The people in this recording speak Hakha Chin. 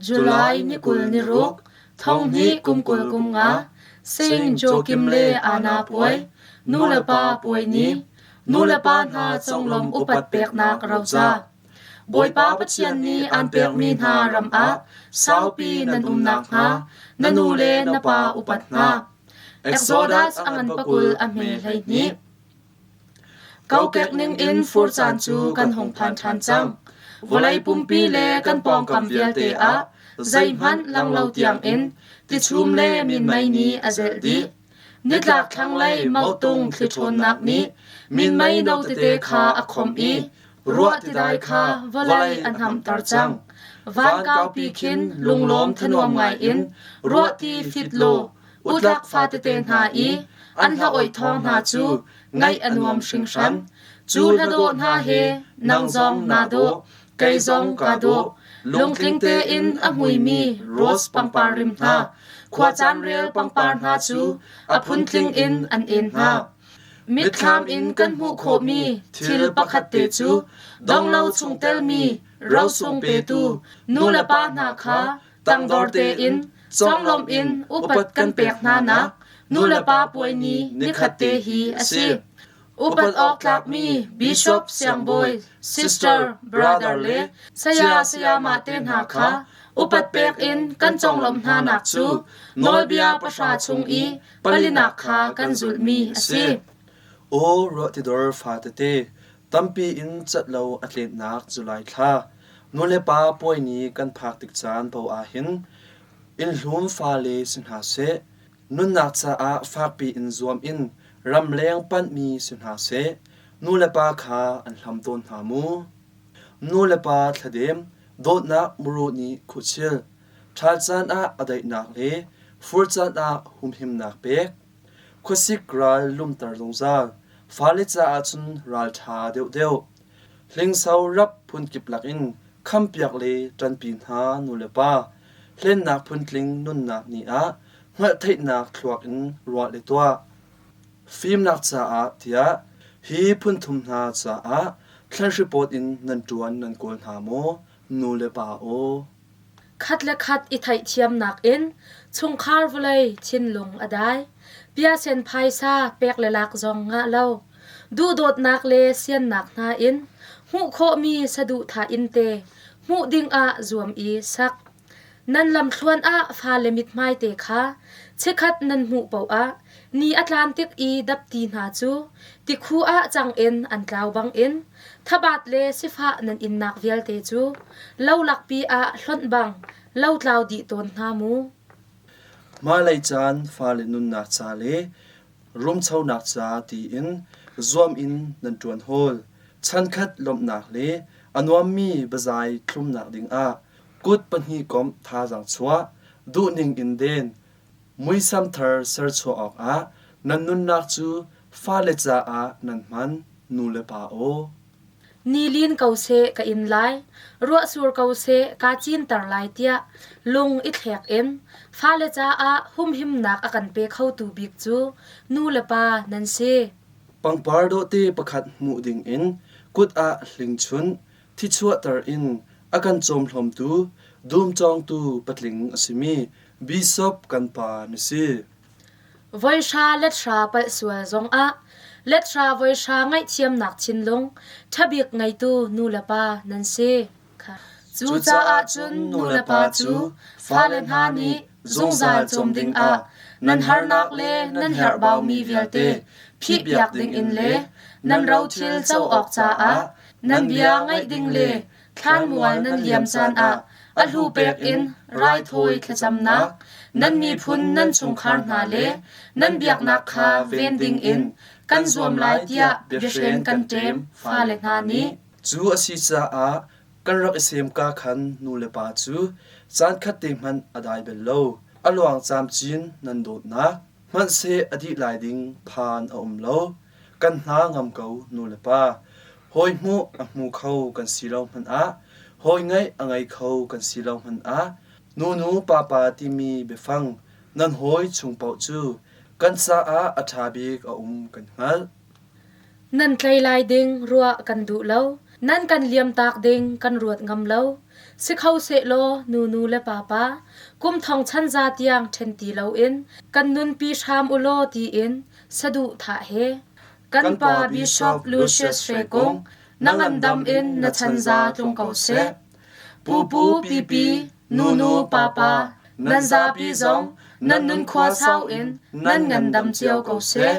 July ni 26, thonghnih kum 20 kum nga, Saint Joakim le Anna puai, nu le pa puai ni, nu le pa hna conglawmh upat peknak roca. Bawipa Pathian nih aan pekmi hna ram ah saupi nan um nakhnga na nu le na pa upat hna. Exodus a ngan pakul a hme 12. Kokek ningin fur caan cu kan hung phan ṭhan cang. Vawlei pumpi le kan pawngkam vialte ah zeihmanh lang lo tiangin tichum le minmei nih a zelh dih. Nitlak thlanglei mautung thli ṭhawnnak nih minmei no tete kha a khomh i ruah tidai kha vawlei a hnamhter cang. Van kaupi khin lunglawm thanuam ngaiin ruahti fit law utlak fatete hna i an hla oih thawng hna cu ngaih a nuam hringhran. Cu hladawh hna he nang zong naa dawh, kei zong kaa dawh. Lungtling tein a hmuimi rose pangpar rim hna, khuacaan rel pangpar hna cu a phuntling in an en hna. Mitthlam in kan hmuh khawhmi thil pakhat te cu donglo chungtelmi rosung petu nulepa hna kha tangdor tein conglawmh in upat kan pek hna nak nulepa puai ni nikhat te hi a si. Upat awk tlakmi bishop, siangbawi, sister, brother le saya sayama te hna kha upat pek in kan conglawmh hna nak cu nawlbia pahra chung i palinak kha kan zulhmi a si. Aw ruahtidor fatete tampi in cat lo a tletnak July thla nulepa puai ni kan phak tik caan poah ahhin innhlum fale si hna seh, nunnak caah fakpi in zuam in ramleng panhmi si hna seh, nulepa kha an hlam tawn hna mu. Nulepa thladem dawtnak muru nih khuhchilh, ṭhal caan ah a daihnak le fur caan ah humhimnak pek. Khuasik ral lumter zungzal, fale caah cun ralṭha deuhdeuh. Hlingso rap phunkip lakin khampiak le ṭanpi hna nulepa, hlennak phuntling nunnak ni ah hngalhtheihnak thluak in ruah le tuah. Fimnak caah tiah hi phunthum hna caah thlanhripawt in nan ṭuan nan kawl hna maw, nulepa aw? Khat le khat i theihthiamnak in chungkhar vawlei thinlung a dai. Piasen phaisa pek le lak zong ngah lo. Duhdawtnak le siannak hna in hmuh khawhmi saduhthah inn te hmuh dingah zuam i sak. Nan lamthluan ah fale mithmai te kha chikkhat nan hmuh paoh ah ni a tlan tik i dapti hna cu tikhu ah cang in an tlau bangin thabat le sifah nan innak vialte cu lolakpi ah hlonh bang lotlau dih tawn hna mu. Hmailei caan fale nunnak ca le rumchonak ca tiin zuam in nan ṭuan hawl. Chankhat lawmhnak le a nuammi biazai thlumnak dingah kut pahnih komh thazaang chuah, duhning in den, muisam thar serchuah awkah nan nunnak cu fale caah nan hman, nu le pa aw. Ni lin ko seh ka in lai, ruah sur ko seh kaa cinter lai tiah lung i thlek in fale caah humhimnak a kan pe khotu bik cu nu le pa nan si. Pangpar dawhte pakhat hmuh dingin kut ah hlingchunh, thichuahter in a kan cawmhlawmtu, dum cawngtu patling a simi Bishop kan pa na si. Voihra lethra palh sual zongah lethra voihra ngaihthiamnak thinlung ṭhabik ngeitu nu le pa nan si. Cucaah cun nu le pa cu fale hna nih zungzal cawm dingah nan harnak le nan herhbaumi vialte phihpiak dingin le nan rothil co awk caah nan bia ngaih ding le thlanmual nan liam caan ah a hlu pek in raithawi thlacamnak nan miphun nan chungkhar hna le nan biaknak kha ven ding in kan zuam lai tiah biahren kan ṭem fale hna nih. Cu a si caah kan rak i semka khan nu le pa cu caankhat te hmanh a dai bal lo. A luang camcin nan dawtnak hmanhseh a dih lai ding phan a um lo. Kan hna ngam ko nu le pa. Hawi hmuh a hmu kho kan si lo hmanh ah, hawi ngaih a ngei kho kan si lo hmanh ah, nunu papa timi biafang nan hawi chung paoh cu kan caah a ṭha bik a um kan hngalh. Nan tlei lai ding ruah kan duh lo. Nan kan liamtak ding kan ruat ngam lo. Si kho sehlaw nunu le papa kum thong chan za tiang ṭhen ti loin kan nunpi hram u law tiin saduhthah he kan pa Bishop Lucius Hre Kung na ngandam in na chan za tlung ko seh. Pupu pipi nunu papa nan zapi zong nan nunkhua sau in nan ngandam cio ko seh.